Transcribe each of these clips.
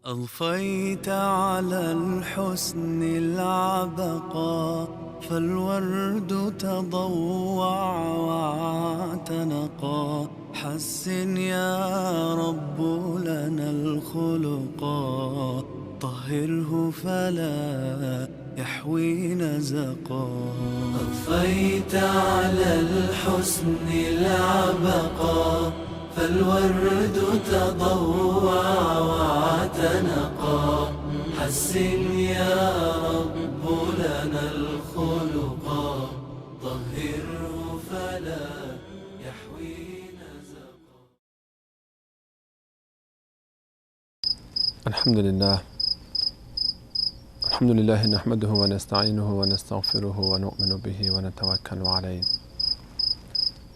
أضفيت على الحسن العبقى فالورد تضوع واعتنقا حسن يا رب لنا الخلقا طهره فلا يحوي نزقا. أضفيت على الحسن العبقا فالورد تضوع واعتنقا حسن يا رب لنا الخلقا طهره فلا يحوي نزقا. الحمد لله، الحمد لله نحمده ونستعينه ونستغفره ونؤمن به ونتوكل عليه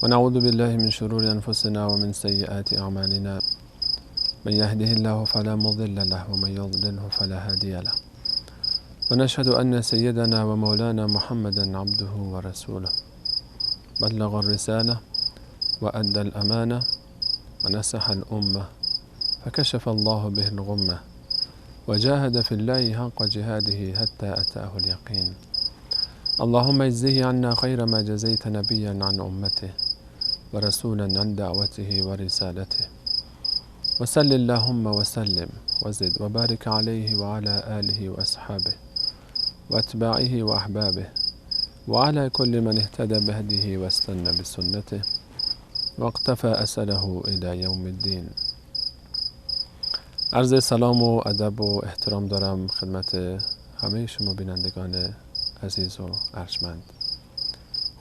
ونعوذ بالله من شرور أنفسنا ومن سيئات أعمالنا، من يهده الله فلا مضل له ومن يضلله فلا هادي له، ونشهد أن سيدنا ومولانا محمدا عبده ورسوله، بلغ الرسالة وأدى الأمانة ونصح الأمة فكشف الله به الغمة وجاهد في الله حق جهاده حتى أتاه اليقين. اللهم اجزه عنا خير ما جزيت نبيا عن أمته ورسولا عن دعوته ورسالته، وسل اللهم وسلم وزد وبارك عليه وعلى آله وأصحابه وأتباعه وأحبابه وعلى كل من اهتدى بهديه واستنى بسنته واقتفى أثره إلى يوم الدین. عرض سلام و ادب و احترام دارم خدمت همه شما بینندگان عزیز و ارجمند،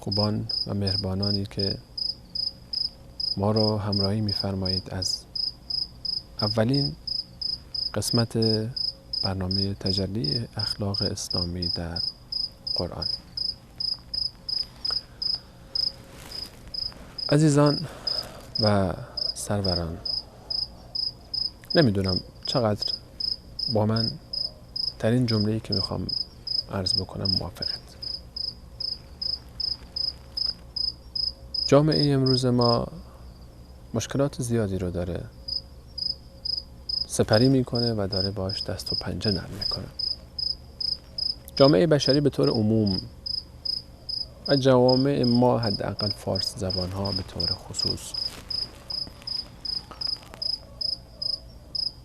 خوبان و مهربانانی که ما رو همراهی می‌فرمایید از اولین قسمت برنامه تجلی اخلاق اسلامی در قرآن. عزیزان و سروران، نمیدونم چقدر با من در این جمله‌ای که میخوام عرض بکنم موافقید. جامعه امروز ما مشکلات زیادی رو داره سپری میکنه و داره باش دست و پنجه نرم میکنه. جامعه بشری به طور عموم و جوامع ما حداقل فارس زبان ها به طور خصوص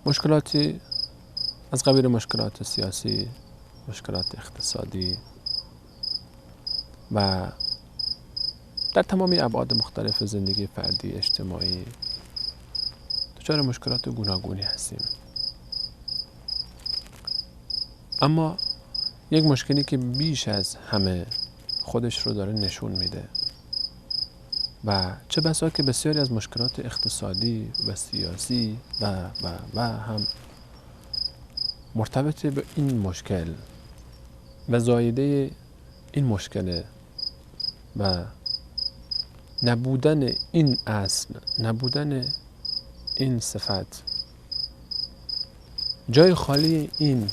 مشکلاتی از قبیل مشکلات سیاسی، مشکلات اقتصادی و در تمامی ابعاد مختلف زندگی فردی، اجتماعی دچار مشکلات گوناگونی هستیم. اما یک مشکلی که بیش از همه خودش رو داره نشون میده و چه بسا که بسیاری از مشکلات اقتصادی و سیاسی و و و هم مرتبط به این مشکل و زایده این مشکل و نبودن این اصل، نبودن این صفت، جای خالی این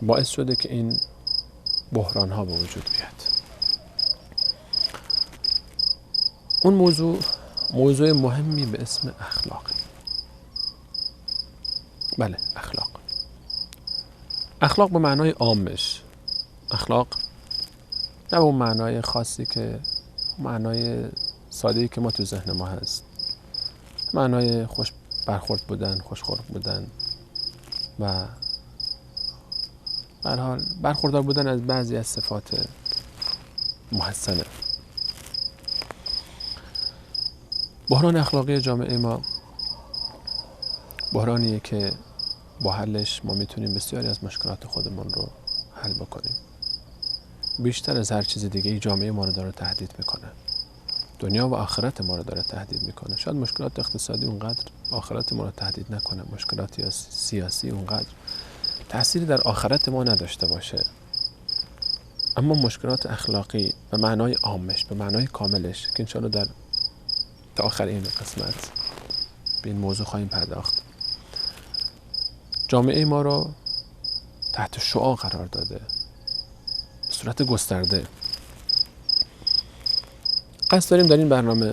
باعث شده که این بحران ها به وجود بیاد. اون موضوع مهمی به اسم اخلاق. بله، اخلاق. اخلاق به معنای عامش، اخلاق نه به اون معنای خاصی که معنای ساده‌ای که ما تو ذهن ما هست، معنای خوش برخورد بودن، خوشخلق بودن و به هر حال برخوردار بودن از بعضی از صفات محسنه. بحران اخلاقی جامعه ما بحرانیه که با حلش ما میتونیم بسیاری از مشکلات خودمون رو حل بکنیم. بیشتر از هر چیز دیگه ای جامعه ما رو داره تهدید میکنه، دنیا و آخرت ما رو داره تهدید میکنه. شاید مشکلات اقتصادی اونقدر آخرت ما رو تهدید نکنه، مشکلات سیاسی اونقدر تأثیری در آخرت ما نداشته باشه، اما مشکلات اخلاقی به معنای عامش، به معنای کاملش که انشاءالله در تا آخر این قسمت به این موضوع خواهیم پرداخت، جامعه ما رو تحت شعاع قرار داده به صورت گسترده. قصد داریم در این برنامه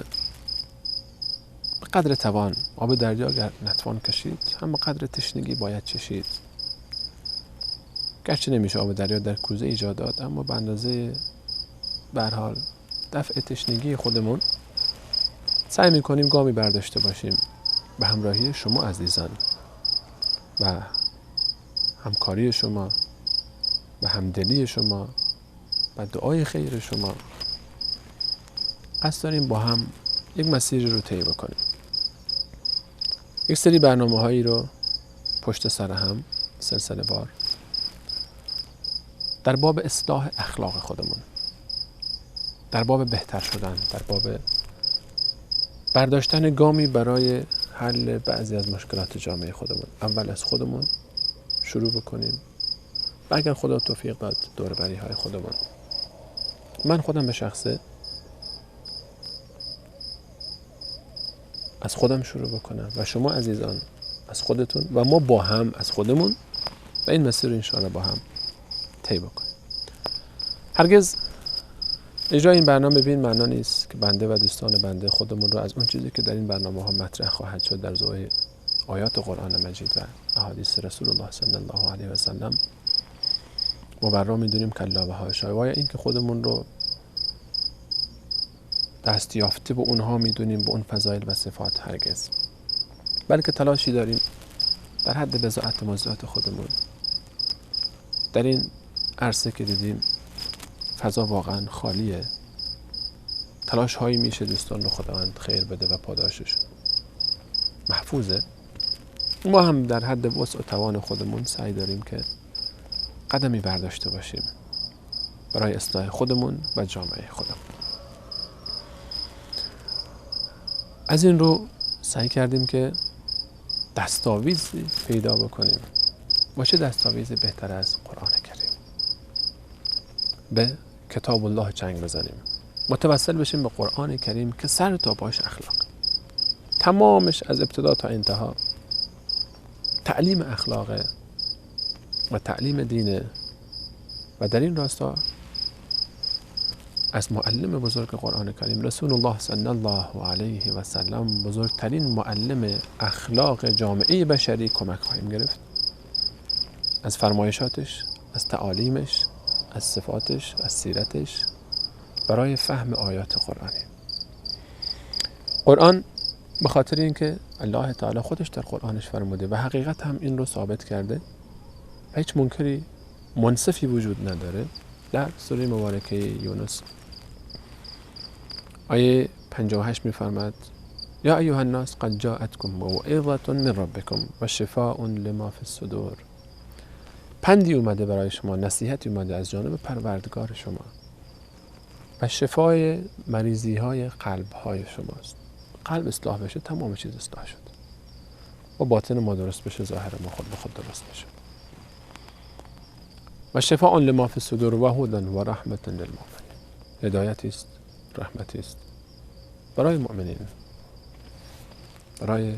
به قدر توان، آب دریا گر نتوان کشید هم به قدر تشنگی باید چشید. گرچه نمیشه آب دریا در کوزه ایجاد داد، اما به اندازه به هر حال دفع تشنگی خودمون سعی میکنیم گامی برداشته باشیم به همراهی شما عزیزان و همکاری شما و همدلی شما و دعای خیر شما. قصد داریم با هم یک مسیر رو طی بکنیم، یک سری برنامه‌هایی رو پشت سر هم سلسله وار در باب اصلاح اخلاق خودمون، در باب بهتر شدن، در باب برداشتن گامی برای حل بعضی از مشکلات جامعه خودمون، اول از خودمون شروع بکنیم و اگر خدا توفیق داد دور بری های خودمون. من خودم به شخصه از خودم شروع بکنم و شما عزیزان از خودتون و ما با هم از خودمون و این مسیر رو انشاءالله با هم طی بکنیم. هرگز اجرای این برنامه به این معنا نیست که بنده و دوستان بنده خودمون رو از اون چیزی که در این برنامه ها مطرح خواهد شد در ضوء آیات قرآن مجید و احادیث رسول الله صلی الله علیه و سلم مبرا میدونیم، کلا و حاشا. و یا اینکه خودمون رو دست یافته به اونها میدونیم، به اون فضایل و صفات، هرگز. بلکه تلاشی داریم در حد بضاعت موضوعات خودمون در این عرصه که دیدیم فضا واقعا خالیه، تلاش هایی میشه دوستان رو خداوند خیر بده و پاداشش محفوظه. ما هم در حد وسع و توان خودمون سعی داریم که قدمی برداشته باشیم برای اصلاح خودمون و جامعه خودمون. از این رو سعی کردیم که دستاویزی پیدا بکنیم. با چه دستاویزی بهتر از قرآن کریم؟ به کتاب الله چنگ بزنیم، متوسل بشیم به قرآن کریم که سر تا پاش اخلاق، تمامش از ابتدا تا انتها تعلیم اخلاقه و تعلیم دینه و در این راستا از معلم بزرگ قرآن کریم رسول الله صلی الله علیه و سلم، بزرگترین معلم اخلاق جامعه بشری، کمک خواهیم گرفت. از فرمایشاتش، از تعالیمش، از صفاتش، از سیرتش برای فهم آیات قرآنی. قرآن به خاطر اینکه الله تعالی خودش در قرآنش فرموده و حقیقت هم این رو ثابت کرده و هیچ منکری منصفی وجود نداره، در سوره مبارکه یونس آیه 58 می‌فرماد: یا ایها الناس قد جاءتکم موعظة من ربکم و شفاء لما فی الصدور. پندی اومده برای شما، نصیحتی اومده از جانب پروردگار شما و شفای مریضی های قلب های شماست. قلب اصلاح بشه تمام چیز اصلاح شد و باطن ما درست بشه، ظاهر ما خود به خود درست بشه. و شفاء لما فی الصدور و هدى و رحمة للمؤمنین. هدایتی است، رحمتی است برای مؤمنین، برای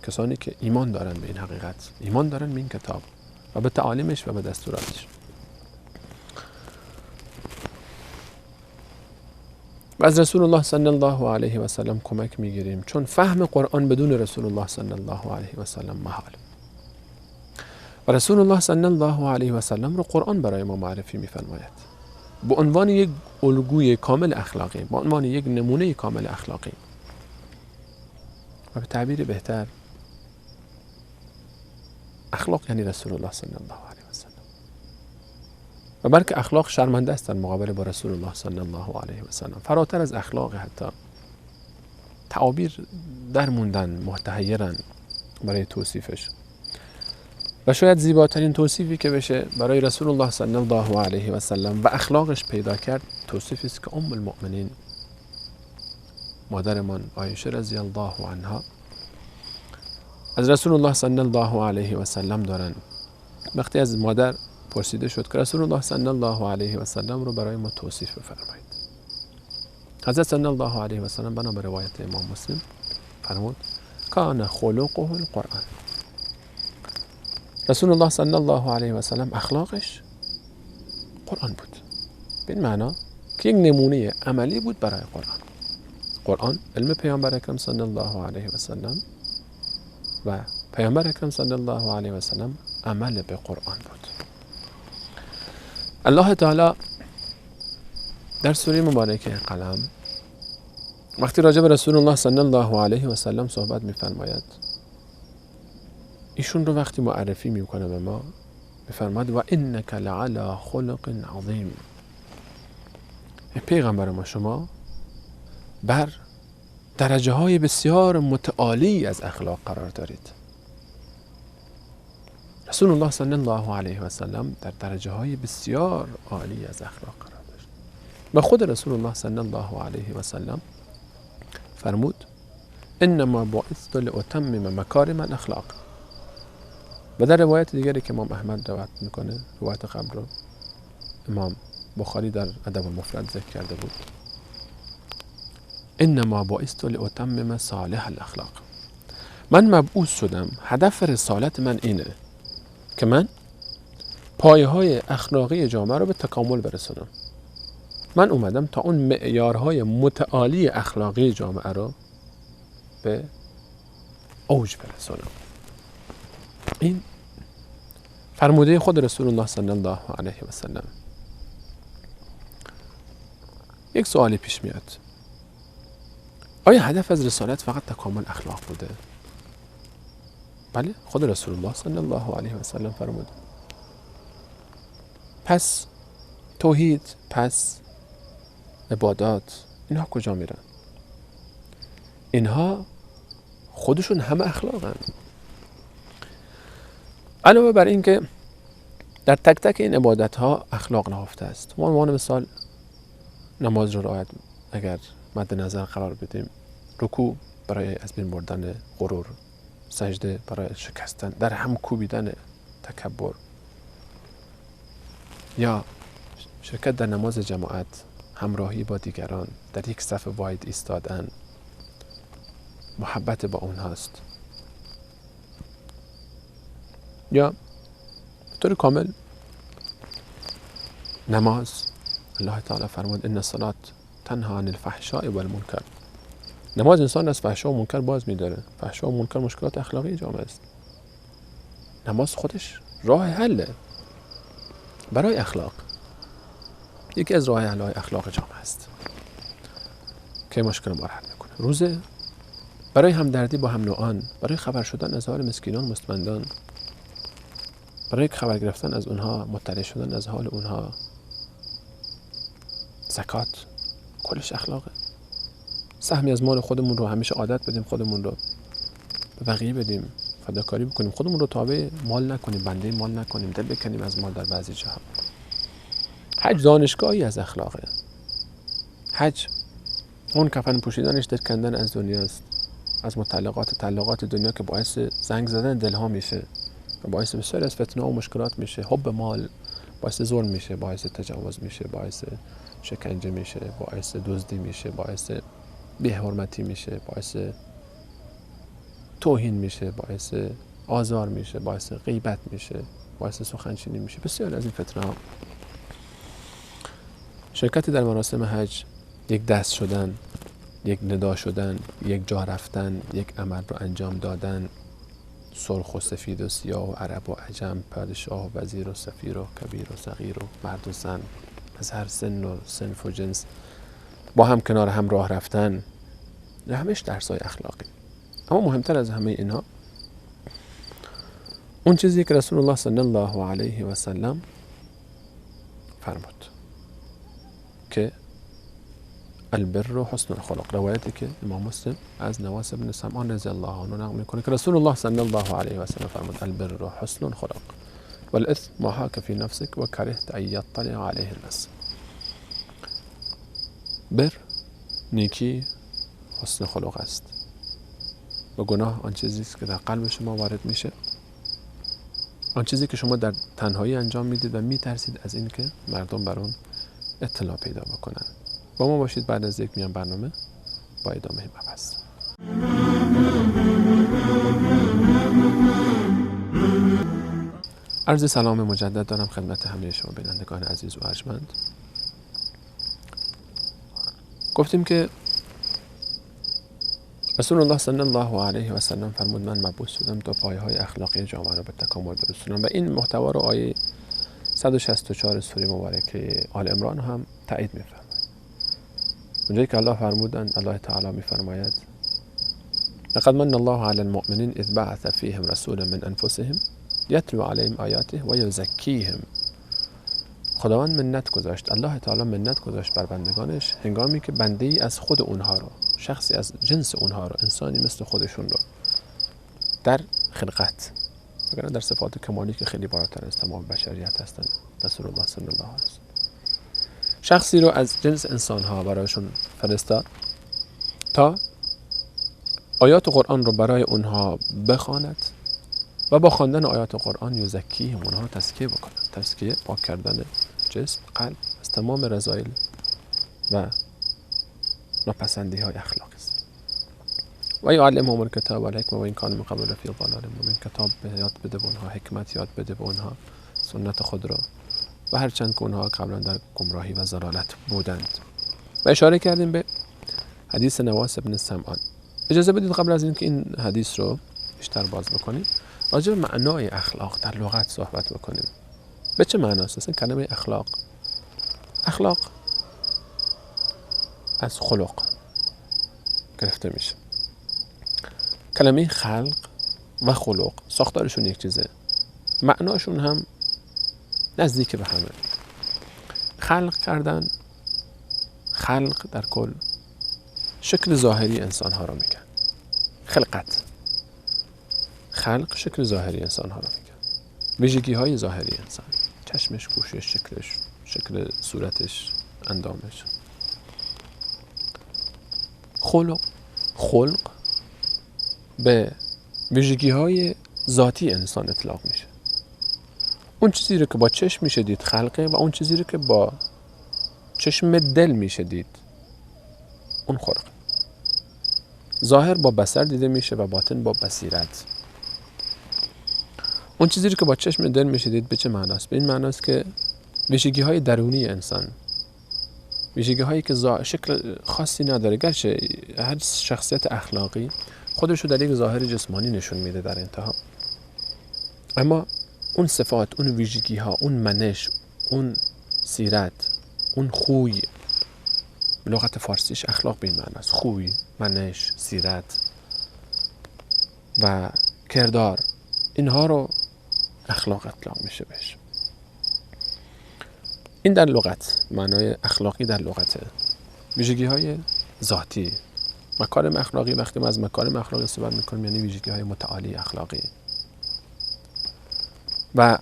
کسانی که ایمان دارن به این حقیقت، ایمان دارن به این کتاب و به تعالیمش و به دستوراتش. و از رسول الله صلی الله علیه و سلم کمک میگیریم، چون فهم قرآن بدون رسول الله صلی الله علیه و سلم محال. و رسول الله صلی الله علیه و سلم رو قرآن برای ما معرفی میفرماید به عنوان یک الگوی کامل اخلاقی، به عنوان یک نمونه کامل اخلاقی و به تعبیر بهتر اخلاق یعنی رسول الله صلی الله علیه و سلم. و بلکه اخلاق شرمنده است در مقابله با رسول الله صلی الله علیه و سلم. فراتر از اخلاق حتی تعابیر در موندن، متحیرن برای توصیفش. و شاید زیباترین توصیفی که بشه برای رسول الله صلی الله علیه و سلم و اخلاقش پیدا کرد، توصیفی است که ام المؤمنین مادرمان عایشه رضی الله عنها از رسول الله صلی الله علیه و سلم دارن. وقتی از مادر پرسیده شد که رسول الله صلی الله علیه و سلم رو برای ما توصیف بفرمایید، حضرت صلی الله علیه و سلم بنا به روایت امام مسلم فرمود: کان خلقه القرآن. رسول الله صلی الله علیه و سلم اخلاقش قرآن بود، به این معنا که یک نمونه عملی بود برای قرآن. قرآن علم پیامبر اکرم صلی الله علیه و سلم و پیامبر اکرم صلی الله علیه و سلم عمل به قرآن بود. الله تعالی در سوره مبارکه قلم وقتی راجع به رسول الله صلی الله علیه و سلم صحبت می‌فرماید، ایشون رو وقتی معرفی میکنه به ما می‌فرماید و انک لعلی خلق عظیم. پیغمبر ما، شما بر درجه های بسیار متعالی از اخلاق قرار دارید. رسول الله صلی الله علیه و سلم در درجه های بسیار عالی از اخلاق قرار داشت و خود رسول الله صلی الله علیه و سلم فرمود انما بعثت لاتمم مکارم الاخلاق. و در روایت دیگری که امام احمد روایت میکنه، روایت قبل رو امام بخاری در ادب المفرد ذکر کرده بود، انما بعثت لاتمم صالح الاخلاق. من مبعوث شدم، هدف رسالت من اینه که من پایه های اخلاقی جامعه رو به تکامل برسونم. من اومدم تا اون معیارهای متعالی اخلاقی جامعه رو به اوج برسونم. این فرموده خود رسول الله صلی الله علیه و سلم. یک سوالی پیش میاد، آیا هدف از رسالت فقط تکامل اخلاق بوده؟ بله، خود رسول الله صلی الله علیه و سلم فرمود. پس توحید، پس عبادات، اینها کجا میرن؟ اینها خودشون همه اخلاقن. علاوه بر این که در تک تک این عبادت ها اخلاق نهفته است. ما عنوان مثال نماز رو رعایت اگر مد نظر قرار بدیم، رکوع برای از بین بردن غرور، سجده برای شکستن، در هم کوبیدن تکبر، یا شرکت در نماز جماعت، همراهی با دیگران، در یک صف واحد ایستادن، محبت با اونهاست. یا به طور کامل نماز، الله تعالی فرمود ان الصلاة تنها عن الفحشاء والمنکر. نماز انسان از فحشا و منکر باز می‌داره. فحشا و منکر مشکلات اخلاقی جامعه است. نماز خودش راه حله برای اخلاق، یکی از راه حل‌های اخلاق جامعه است که مشکل ما رو حل میکنه. روزه برای همدردی با هم نوعان، برای خبر شدن از حال مسکینان، مستمندان، برای خبر گرفتن از اونها، مطلع شدن از حال اونها. زکات کلش اخلاقه. سهمی از مال خودمون رو همیشه عادت بدیم، خودمون رو به بقیه بدیم، فداکاری بکنیم، خودمون رو تابع مال نکنیم، بنده مال نکنیم، دل بکنیم از مال در بعضی جاها. حج دانشگاهی از اخلاقه. حج اون کفن پوشیدنش دل کندن از دنیاست، از متعلقات تعلقات دنیا که باعث زنگ زدن دلها میشه و باعث بسیاری از فتنه و مشکلات میشه. حب مال باعث ظلم میشه، باعث تجاوز میشه، باعث شکنجه میشه، باعث دزدی میشه، باعث بی‌حرمتی میشه، باعث توهین میشه، باعث آزار میشه، باعث غیبت میشه، باعث سخنچینی میشه، بسیاری از این فتنه ها. شرکت در مراسم حج، یک دست شدن، یک ندا شدن، یک جا رفتن، یک عمل رو انجام دادن، سرخ و سفید و سیاه و عرب و عجم، پادشاه و وزیر و سفیر و کبیر و صغیر و مرد و زن، از هر سن و صنف و جنس با هم کنار هم راه رفتن، همش درس‌های اخلاقی. اما مهمتر از همه اینها اون چیزی که رسول الله صلی الله علیه و سلم فرمود که البر و حسن الخلق، روایتی که امام مسلم از نواس بن سمعان رضی الله عنه نقل میکنه که رسول الله صلی الله علیه و سلم فرمود البر و حسن الخلق والاثم ما حاک فی نفسک و کرهت ان یطلع علیه الناس. بر نیکی حسن خلق است و گناه آن چیزی است که در قلب شما وارد میشه، آن چیزی که شما در تنهایی انجام میدید و میترسید از اینکه مردم بر اون اطلاع پیدا بکنن. با ما باشید بعد از یک میان برنامه با ادامه مبحث. عرض سلام مجدد دارم خدمت همه شما بینندگان عزیز و ارجمند. گفتیم که رسول الله صلی الله علیه و سلم فرمود من مبعوث شدم تا پایه‌های اخلاقی جامعه را به تکامل برسونم و این محتوا رو آیه 164 سوره مبارکه آل عمران هم تایید می‌فرماید. اونجایی که الله فرمودند، الله تعالی می‌فرماید لقد من الله علی المؤمنین اذ بعث فیهم رسولا من انفسهم یتلو علیهم آیاته و یزکیهم. خداوند منت گذاشت، الله تعالی منت گذاشت بر بندگانش هنگامی که بنده‌ای از خود اونها رو، شخصی از جنس اونها رو، انسانی مثل خودشون رو در خلقت، وگرنه در صفات کمالی که خیلی بالاتر از تمام بشریت هستند، رسول الله صلی الله علیه و سلم شخصی رو از جنس انسانها برایشون فرستاد تا آیات قرآن رو برای اونها بخواند و با خواندن آیات قرآن یزکیهم، اونها رو تزکیه بکنند. تزکیه پاک کردن جسم، قلب از تمام رذایل و ناپسندی های اخلاقی است. و یعلمهم الکتاب والحکمه و این کان من قبل لفی ضلال مبین. کتاب یاد بده به اونها، حکمت یاد بده به اونها، سنت خود رو، و هرچند که اونها قبلا در گمراهی و ضلالت بودند. و اشاره کردیم به حدیث نواس بن سمعان. اجازه بدید قبل از اینکه این حدیث رو بیشتر باز بکنیم، راجع به معنای اخلاق در لغت صحبت بکنیم. به چه معناست اصلا کلمه اخلاق؟ اخلاق از خلق گرفته میشه. کلمه خلق و خلق ساختارشون یک چیزه، معناشون هم نزدیک به همه. خلق کردن، خلق در کل شکل ظاهری انسان ها رو میگن، خلقت. خلق شکل ظاهری انسان ها رو میگن، ویژگی های ظاهری انسان، چشمش، گوشش، شکلش، شکل صورتش، اندامش. خلق به ویژگی های ذاتی انسان اطلاق میشه. اون چیزی رو که با چشم میشه دید خلقه، و اون چیزی رو که با چشم دل میشه دید اون خلق. ظاهر با بصر دیده میشه و باطن با بصیرت. اون چیزی رو که با چشم دل میشه دید به چه معناست؟ به این معناست که ویژگی های درونی انسان، ویژگی هایی که شکل خاصی نداره، گرچه هر شخصیت اخلاقی خودش رو در یک ظاهر جسمانی نشون میده در انتها، اما اون صفات، اون ویژگی ها، اون منش، اون سیرت، اون خوی، لغت فارسیش اخلاق به این معناست، خوی، منش، سیرت و کردار، اینها رو اخلاق اطلاق میشه بهش. این در لغت، معنای اخلاقی در لغته، ویژگی های ذاتی. مکارم اخلاقی، وقتی ما از مکارم اخلاقی صحبت میکنیم یعنی ویژگی های متعالی اخلاقی. و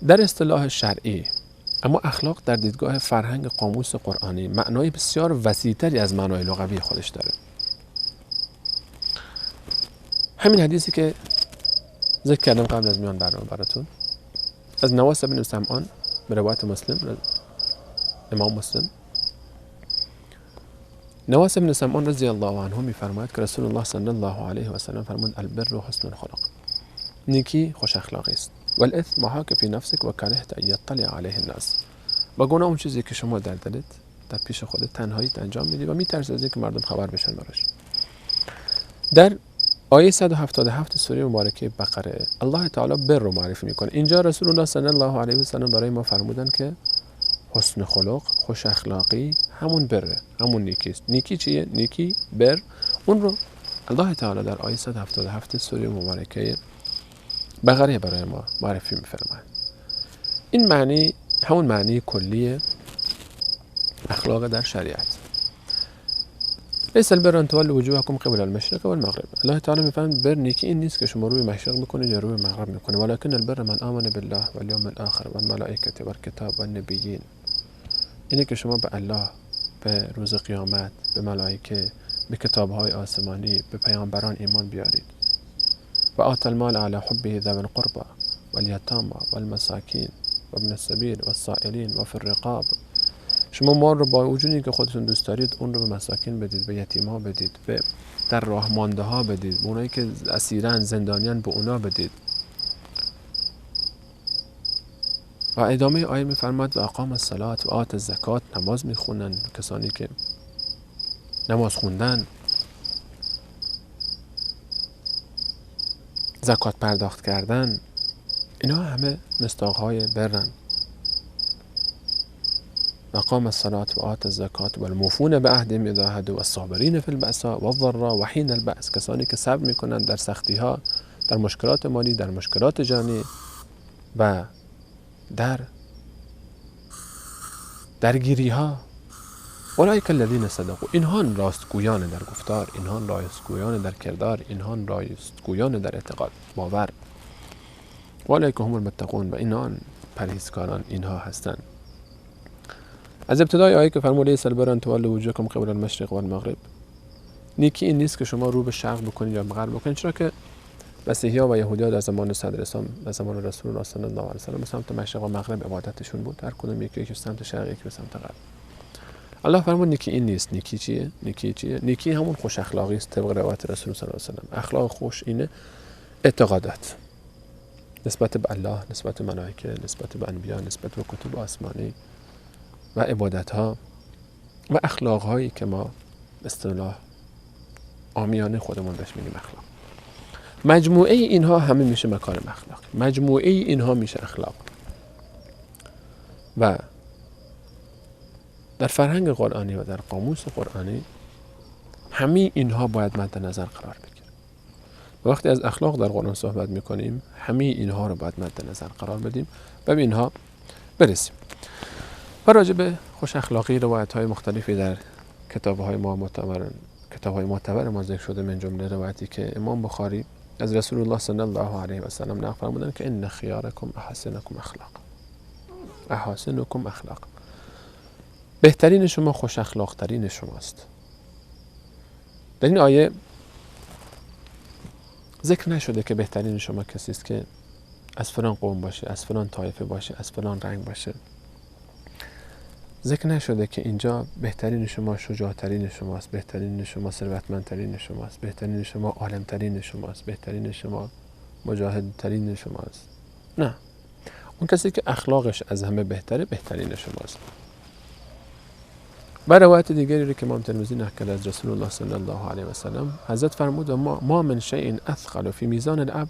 در اصطلاح شرعی، اما اخلاق در دیدگاه فرهنگ قاموس قرآنی معنای بسیار وسیع‌تری از معنای لغوی خودش داره. همین حدیثی که ذکر کردم قبل از میان برنامه براتون، از نواس بن سمعان به روایت مسلم، امام مسلم، نواس بن سمعان رضی الله عنه میفرماید که رسول الله صلی الله علیه و سلم فرمود البر حسن الخلق، نیکی خوش اخلاقی است، والاثم ما حاک فی نفسک و کرهت ان یطلع علیه الناس، و گناه اون چیزی که شما در دلت، در پیش خودت تنهایی انجام میدی و میترسی از اینکه مردم خبر بشن براش. در آیه 177 سوره مبارکه بقره الله تعالی بر رو معرفی میکنه. اینجا رسول الله صلی الله علیه و سلم برای ما فرمودن که حسن خلق، خوش اخلاقی همون بره، همون نیکی است. نیکی چیه؟ نیکی بر، اون رو الله تعالی در آیه 177 سوره مبارکه بقره برای ما معرفی میفرماید. این معنی همون معنی کلی اخلاق در شریعت. لیس البر ان تولوا وجوهکم قبل المشرق والمغرب. الله تعالی میفرماید بر نیکی این نیست که شما روی مشرق میکنید یا روی مغرب میکنید، ولکن البر من آمن بالله والیوم الاخر والملائکه والکتاب والنبیین. اینه که شما به الله، به روز قیامت، به ملائکه، به کتاب‌های آسمانی، به پیامبران ایمان بیارید. و آت المال علی حبه ذوی القربى والیتامى والمساکین و ابن السبیل والسائلین و فی الرقاب. شما مال رو با وجودی که خودتون دوست دارید اون رو به مساکین بدید، به یتیم‌ها بدید، به در راه مانده ها بدید، به اونایی که اسیرن، زندانیان، به اونا بدید. و ادامه آیه می‌فرماد و اقام الصلاة و آت الزکات، نماز میخونن، کسانی که نماز خوندن، زکات پرداخت کردن، اینا همه مصداق‌های برن. اقام الصلاة و آت الزکات و الموفون بعهدهم اذا عهدوا و الصابرین فی البأساء و الضراء و حین البأس، کسانی که صبر میکنن در سختی ها، در مشکلات مالی، در مشکلات جانی و در درگیری ها. اولئک الذین صدقوا، اینها راستگویان در گفتار، اینها راستگویان در کردار، اینها راستگویان در اعتقاد، باور. اولئک هم المتقون، و اینان پرهیزکاران اینها هستند. از ابتدای آیه که فرمود لیس البر ان تولوا وجوهکم قبل المشرق والمغرب، نیکی این نیست که شما رو به شرق بکنید یا به غرب بکنید، چرا که مسیحی‌ها و یهودی‌ها در زمان صدر اسلام، در زمان رسول الله صلی الله علیه و سلم، به سمت مشرق و مغرب عبادتشون بود، هر کدوم یکی به سمت شرق، یکی به سمت غرب. الله فرمود نیکی این نیست. نیکی چیه؟ نیکی چیه؟ نیکی همون خوش اخلاقی است طبق روایت رسول صلی الله علیه و سلم. اخلاق خوش اینه اعتقادات نسبت به الله، نسبت به ملائکه، نسبت به انبیا، نسبت به کتب آسمانی و عبادت‌ها و اخلاق‌هایی که ما اصطلاح عامیانه خودمون بهش میگیم اخلاق. مجموعه اینها همه میشه مکارم اخلاق، مجموعه اینها میشه اخلاق. و در فرهنگ قرآنی و در قاموس قرآنی همه اینها باید مد نظر قرار بگیره. وقتی از اخلاق در قرآن صحبت میکنیم، همه اینها رو باید مد نظر قرار بدیم و به اینها برسیم. و راجع به خوش اخلاقی روایت های مختلفی در کتاب های ما معتبر، کتاب های معتبر ما ذکر شده، من جمله روایتی که امام بخاری از رسول الله صلی الله علیه و سلم نقل فرمودند که ان خیارکم احسنکم اخلاق، احسنکم اخلاق، بهترین شما خوش اخلاق ترین شماست. در این آیه ذکر نشده که بهترین شما کسی است که از فلان قوم باشه، از فلان طایفه باشه، از فلان رنگ باشه. ذکر نشده که اینجا بهترین شما شجاعترین شماست، بهترین شما ثروتمندترین شماست، بهترین شما عالمترین شماست، بهترین شما مجاهدترین شماست. نه، اون کسی که اخلاقش از همه بهتره بهترین شماست. و روایت دیگری رو که امام ترمذی نقل کرده از رسول الله صلی الله علیه و سلم، حضرت فرمود ما من شیء اثقل فی میزان العبد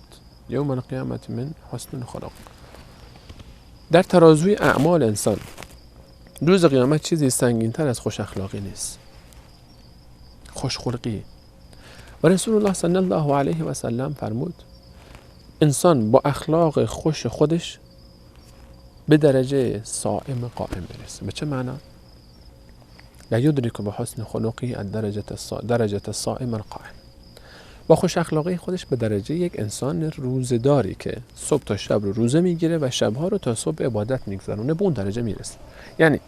یوم القیامة من حسن الخلق. در ترازوی اعمال انسان روز قیامت چیزی سنگین‌تر از خوش اخلاقی نیست، خوشخلقی. و رسول الله صلی الله علیه و سلم فرمود انسان با اخلاق خوش خودش به درجه صائم قائم میرسه. به چه معنا؟ لا یدرک بحسن خلقه درجه الصائم القائم. با خوش اخلاقی خودش به درجه یک انسان روزه‌داری که صبح تا شب رو روزه میگیره و شبها رو تا صبح عبادت میگذرونه، به اون درجه میرسه. یعنی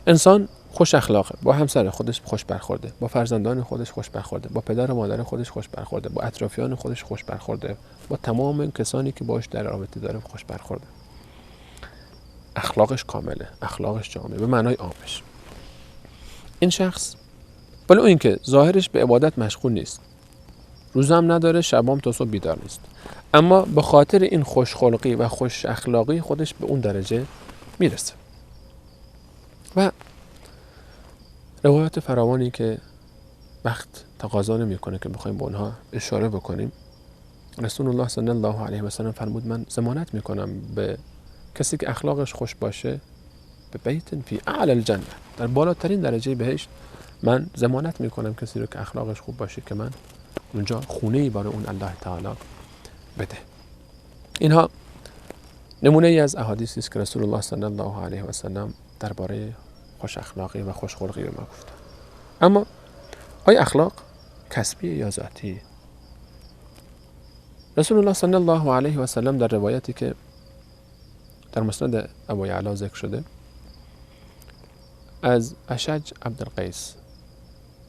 انسان خوش اخلاقه، با همسر خودش خوش برخورده، با فرزندان خودش خوش برخورده، با پدر و مادر خودش خوش برخورده، با اطرافیان خودش خوش برخورده، با تمام کسانی که باهاش در رابطه داره خوش برخورده. اخلاقش کامله، اخلاقش جامعه به معنای عامش. این شخص ولو اینکه ظاهرش به عبادت مشغول نیست، روزم نداره، شبام تا صبح بیدار نیست، اما به خاطر این خوشخلقی و خوش اخلاقی خودش به اون درجه میرسه. و روایات فراوانی که وقت تقاضا نمیکنه که بخوایم به اونها اشاره بکنیم، رسول الله صلی الله علیه و سلم فرمود من ضمانت میکنم به کسی که اخلاقش خوش باشه به بیت فی اعلی الجنه، در بالاترین درجه بهشت من ضمانت میکنم کسی رو که اخلاقش خوب باشه که من اونجا خونه‌ای برای اون الله تعالی بده. اینها نمونه ای از احادیثی است که رسول الله صلی الله علیه و سلم درباره خوش اخلاقی و خوش خلقی به ما گفتن. اما آیا اخلاق کسبی یا ذاتی؟ رسول الله صلی الله علیه و سلم در روایتی که در مسند ابو یعلا ذکر شده از اشج عبدالقیس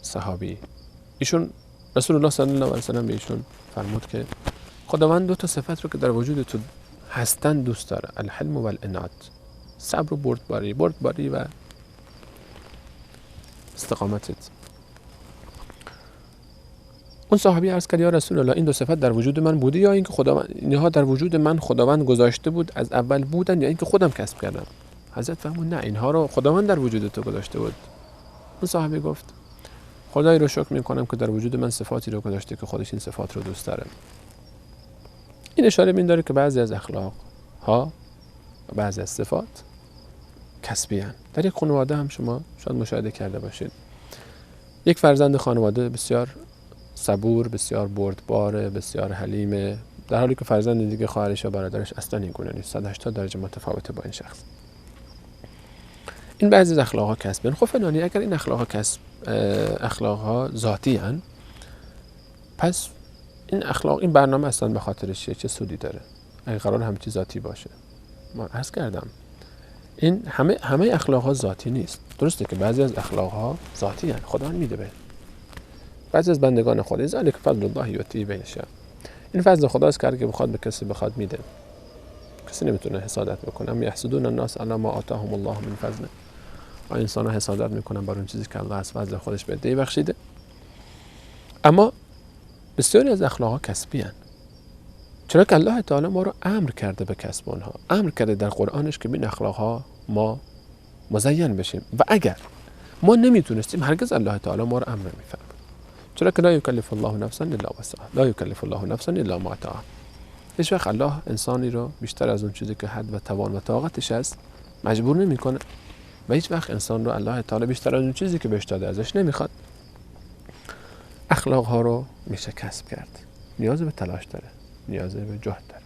صحابی، ایشون رسول الله صلی الله علیه و سلم به ایشون فرمود که خداوند دو تا صفت رو که در وجود تو هستن دوست داره، الحلم و العناد، صبر و بردباری، بردباری و استقامتت. اون صحابی عرض کرد یا رسول الله، این دو صفت در وجود من بوده یا اینکه خداوند اینها در وجود من خداوند گذاشته بود از اول بودن، یا اینکه خودم کسب کردم؟ حضرت فرمود نه، اینها رو خداوند در وجود تو گذاشته بود. اون صحابی گفت خدای رو شکر میکنم که در وجود من صفاتی رو گذاشته که خودش این صفات رو دوست داره. این اشاره به این داره که بعضی از اخلاق ها و بعضی از صفات کسبی هن. در یک خانواده هم شما شاید مشاهده کرده باشید، یک فرزند خانواده بسیار صبور، بسیار بردباره، بسیار حلیمه، در حالی که فرزند دیگه خواهرش یا برادرش اصلا این گونه نیست، 180 درجه متفاوته با این شخص. این بعضی از اخلاق ها کسبن. خب فلانی اگر این اخلاق ها کسب، اخلاق ها ذاتی هن، پس این اخلاق، این برنامه اصلا به خاطرش چه سودی داره اگه قرار همچی ذاتی باشه؟ من عرض کردم این همه اخلاق ها ذاتی نیست. درسته که بعضی از اخلاق ها ذاتی هن، خداوند میده به بعضی از بندگان خدا، ذالک فضل الله یؤتیه من یشاء. این فضل خداست که هر کی بخواد به کسی بخواد میده، کسی نمیتونه حسادت بکنه. ام یحسدون الناس علی ما آتاهم الله من فضله. انسان ها حسادت میکنن بر اون چیزی که الله از فضل خودش به عده‌ای بخشیده. اما بسیاری از اخلاق ها کسبی هن، چرا که الله تعالی ما رو امر کرده به کسب آنها، امر کرده در قرآنش که این اخلاق ها ما مزین بشیم و اگر ما نمیتونستیم هرگز الله تعالی ما رو امر نمیفرمود، چرا که لا یکلف الله نفسا الا وسعها، لا یکلف الله نفسا الا ما آتاها. هیچ وقت الله انسانی رو بیشتر از اون چیزی که حد و توان و طاقتش است مجبور نمیکنه و هیچ وقت انسان رو الله تعالی بیشتر از اون چیزی که بهش داده ازش نمیخواد. اخلاق ها رو میشه کسب کرد، نیاز به تلاش داره، نیاز به جهد داره.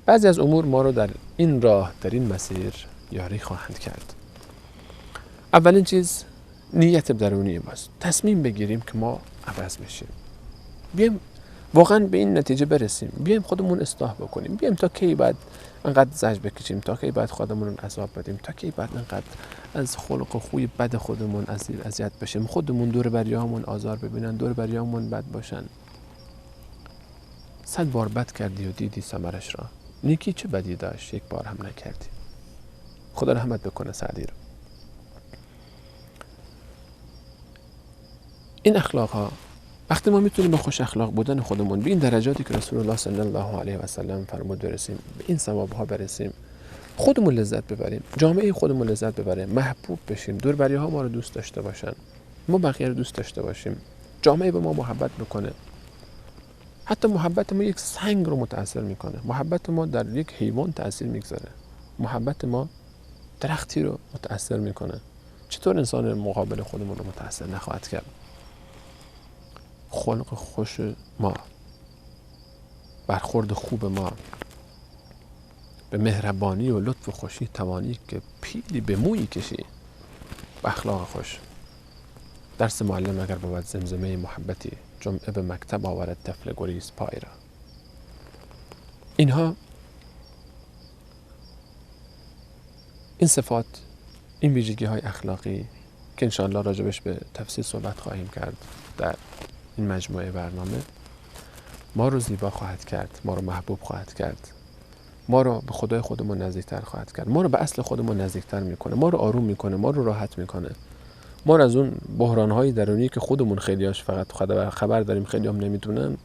بعضی از امور ما رو در این راه، در این مسیر یاری خواهند کرد. اولین چیز نیت درونی ماست. تصمیم بگیریم که ما عوض میشیم، بیایم واقعا به این نتیجه برسیم، بیایم خودمون اصلاح بکنیم، بیایم تا کی بعد انقدر زجر بکشیم، تا کی بعد خودمون رو عذاب بدیم، تا کی بعد انقدر از خلق و خوی بد خودمون اذیت بشیم، خودمون دور بریامون آزار ببینن، دور بریامون بد باشن. 100 بار بد کردی و دیدی ثمرش را، نیکی چه بدی داشت یک بار هم نکردی. خدا رحمت بکنه سعدی رو. این اخلاق ها وقتی ما میتونیم به خوش اخلاق بودن خودمون، به این درجاتی که رسول الله صلی الله علیه و سلم فرمود برسیم، به این ثواب ها برسیم، خودمون لذت ببریم، جامعه خودمون لذت ببریم، محبوب بشیم، دور بری ها ما رو دوست داشته باشن، ما بقیه رو دوست داشته باشیم، جامعه به ما محبت بکنه. حتی محبت ما یک سنگ رو متاثر میکنه، محبت ما در یک حیوان تاثیر میگذاره، محبت ما درختی رو متاثر میکنه. چطور انسان مقابل خودمون رو متاثر نخواهد کرد؟ خلق خوش ما، برخورد خوب ما، به مهربانی و لطف و خوشی توانی که پیلی به مویی کشی، به اخلاق خوش. درس معلم اگر بود زمزمه محبتی، جمعه به مکتب آورد طفل گریز پای را. اینها، این صفات، این ویژگی های اخلاقی که انشاءالله راجبش به تفصیل صحبت خواهیم کرد در این مجموعه برنامه، ما رو زیبا خواهد کرد، ما رو محبوب خواهد کرد، ما رو به خدای خودمون نزدیکتر خواهد کرد، ما رو به اصل خودمون نزدیکتر میکنه، ما رو آروم میکنه، ما رو راحت میکنه، ما رو از اون بحران‌های درونی که خودمون خیلیاش فقط خبر داریم، خیلی هم نمیدونن،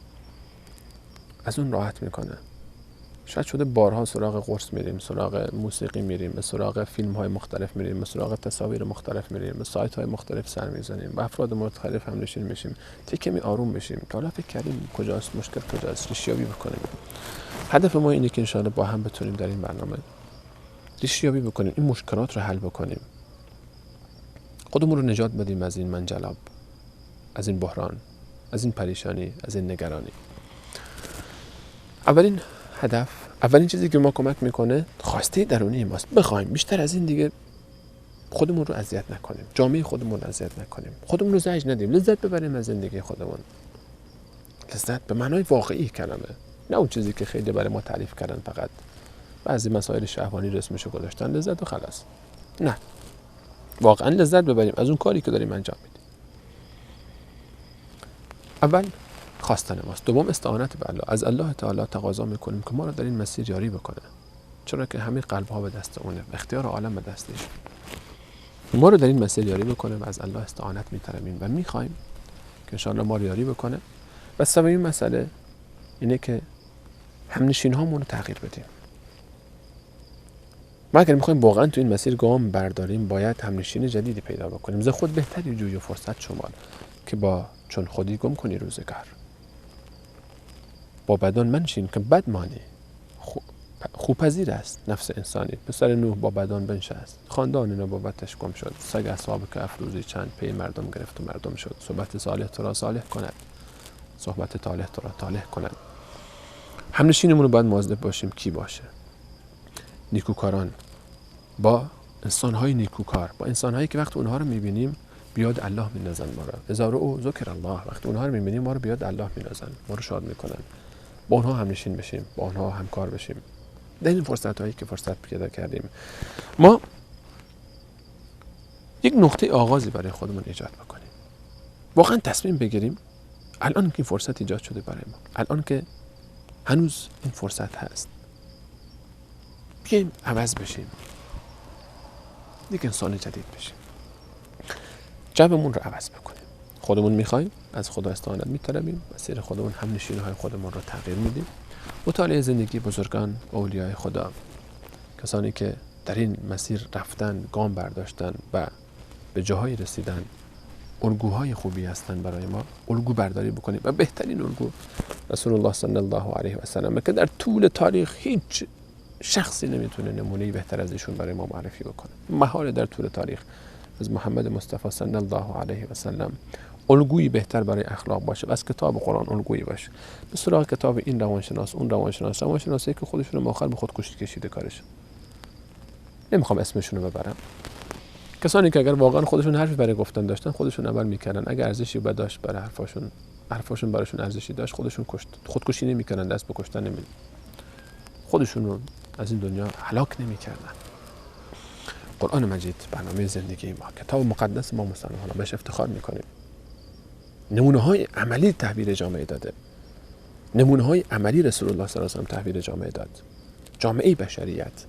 از اون راحت میکنه. شاید شده بارها سراغ قرص میریم، سراغ موسیقی میریم، به سراغ فیلم‌های مختلف میریم، به سراغ تصاویر مختلف میریم، به سایت‌های مختلف سر میزنیم، با افراد مختلف هم نشین میشیم تا کمی آروم بشیم، تا حالا فکر کردیم کجاست مشکل، کجاست، ریشه‌یابی بکنیم. هدف ما اینه که انشاءالله با هم بتونیم در این برنامه ریشه‌یابی بکنیم، این مشکلات رو حل بکنیم، خودمون رو نجات بدیم از این منجلاب، از این بحران، از این پریشانی، از این نگرانی. اولین هدف، اولین چیزی که ما کمک میکنه خواسته درونی ماست. بخوایم بیشتر از این دیگه خودمون رو اذیت نکنیم، جامعه خودمون رو اذیت نکنیم، خودمون رو زجر ندیم، لذت ببریم از زندگی خودمون. لذت به معنای واقعی کلمه، نه اون چیزی که خیلی برای ما تعریف کردن، فقط بعضی مسائل شهوانی رو اسمشو گذاشتن لذت و خلاص. نه، واقعا لذت ببریم از اون کاری که داریم انجام میدیم. اول خواستن ماست. دوم استعانت به الله. از الله تعالی تقاضا میکنیم که ما رو در این مسیر یاری بکنه، چرا که همه قلب ها به دست اونه، اختیار عالم به دستش. ما رو در این مسیر یاری بکنه و از الله استعانت میطلبیم و میخوایم که انشاءالله ما رو یاری بکنه. و سومین مسئله اینه که همنشین هامون رو تغییر بدیم. ما اگر میخوایم واقعا تو این مسیر گام برداریم باید همنشین جدیدی پیدا بکنیم. ز خود بهتری جوی و فرصت شمار، که با چون خودی گم کنی روزگار. با بدان منشین که بد مانی، خوپذیر است نفس انسانی. پسر نوح با بدان بنشست، خاندان نبوتش گم شد. سگ اصحاب که افروزی چند پی مردم گرفت و مردم شد. صحبت صالح تو را صالح کند، صحبت طالح تو را طالح کند. همنشینمون رو باید مواظب باشیم کی باشه. نیکوکاران، با انسان‌های نیکوکار، با انسان‌هایی که وقتی اونها رو می‌بینیم بیاد الله می‌ندازن ما رو. اذا رؤوا ذکر الله، وقتی اونها رو می‌بینیم ما رو بیاد الله می‌ندازن، ما رو شاد می‌کنن. با اونها همنشین بشیم، با اونها همکار بشیم. در این فرصت‌هایی که فرصت پیدا کردیم ما یک نقطه آغازی برای خودمون ایجاد بکنیم. واقعا تصمیم بگیریم الان که این فرصت ایجاد شده برای ما، الان که هنوز این فرصت هست، بیایم عوض بشیم، یک انسان جدید بشیم، جومون رو عوض بکنیم. خودمون میخوایم، از خدا استعانت میطلبیم، مسیر خودمون، همنشین‌های خودمون رو تغییر میدیم. مطالعه زندگی بزرگان، اولیای خدا، کسانی که در این مسیر رفتن، گام برداشتن و به جاهایی رسیدن، الگوهای خوبی هستن برای ما. الگو برداری بکنیم و بهترین الگو رسول الله صلی الله علیه و سلم که در طول تاریخ هیچ شخصی نمیتونه نمونه‌ای بهتر از ایشون برای ما معرفی بکنه. محال در طول تاریخ از محمد مصطفی صلی الله علیه و سلم الگویی بهتر برای اخلاق باشه و از کتاب قرآن الگویی باشه. به سراغ کتاب این روانشناس، اون روانشناس، روانشناسی که خودشون آخر به خودکشی کشیده کارش. نمیخوام اسمشون رو ببرم. کسانی که اگر واقعا خودشون حرفی برای گفتن داشتن خودشون عمل میکردن، اگر ارزشی داشت برای حرفاشون براشون ارزشی داشت، خودشون خودکشی نمیکردن، دست به کشتن نمی، خودشون رو از این دنیا هلاک نمیکردن. قرآن مجید برنامه زندگی ما، کتاب مقدس ما مسلمان‌ها، بهش افتخار میکنیم. نمونه های عملی تحویل جامعه داده، نمونه های عملی رسول الله صلی الله علیه و سلم تحویل جامعه داد. جامعه بشریت،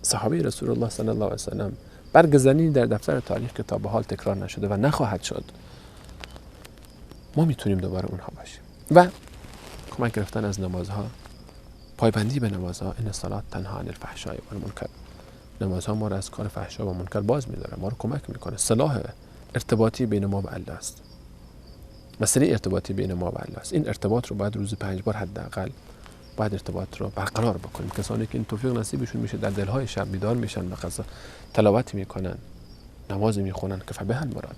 صحابه رسول الله صلی الله علیه و سلم، برگ زنی در دفتر تاریخ که تا به حال تکرار نشده و نخواهد شد. ما میتونیم دوباره اونها باشیم. و کمک گرفتن از نمازها، پایبندی به نمازها، این صلات تنها عن الفحشاء والمنکر. نمازها ما رو از کار فحشا و منکر باز میداره، ما رو کمک میکنه. سلاح ارتباطی بین ما و الله است. مسئله ارتباطی بین ما و الله است. این ارتباط رو باید روز 5 بار حداقل باید ارتباط رو برقرار بکنیم. کسانی که این توفیق نصیبشون میشه در دلهای شب بیدار میشن و قضا تلاوت میکنن، نماز میخونن که فبه المراد.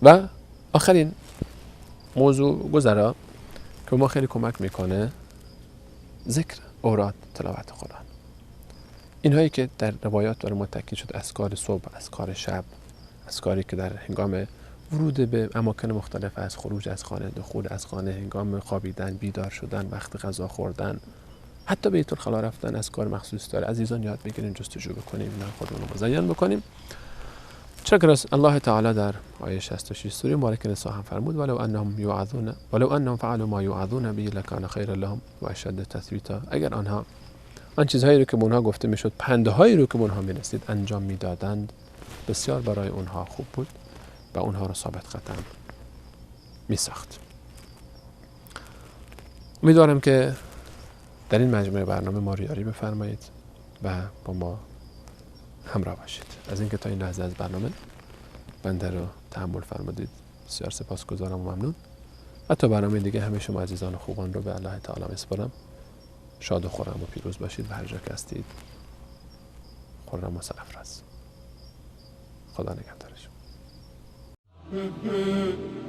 و آخرین موضوع گذرا که ما خیلی کمک میکنه، ذکر، اوراد، تلاوت قرآن. اینهایی که در روایات داره ما تاکید شد، اذکار صبح، اذکار شب، اذکاری که در هنگام ورود به اماکن مختلف، از خروج از خانه، دخول از خانه، هنگام خوابیدن، بیدار شدن، وقت غذا خوردن، حتی بیت الخلا رفتن، اذکار مخصوص داره. عزیزان یاد بگیریم، جستجو بکنیم، اینا خودمون رو مزین بکنیم. چرا که الله تعالی در آیه 66 سوره مبارکه نساء هم فرمود ولو انهم یوعظون ولو انهم فعلوا ما یوعظون به لکان خیرا لهم و اشد تثبیتا. اگر آنها آن چیزهایی رو که به اونها گفته میشد، پندهایی رو که به اونها میرسید انجام میدادند، بسیار برای اونها خوب بود و اونها رو ثابت قدم میساخت. امیدوارم که در این مجموعه برنامه ما رو یاری بفرمایید و با ما همراه باشید. از اینکه تا این لحظه از برنامه بنده رو تحمل فرمودید بسیار سپاسگزارم و ممنون. و تا برنامه دیگه همه شما عزیزان و خوبان رو به الله تعالی میسپارم. شاد و خرم و پیروز باشید و هر جا که هستید خرم و سرافراز. خدا نگهدارشون. Mm-hmm.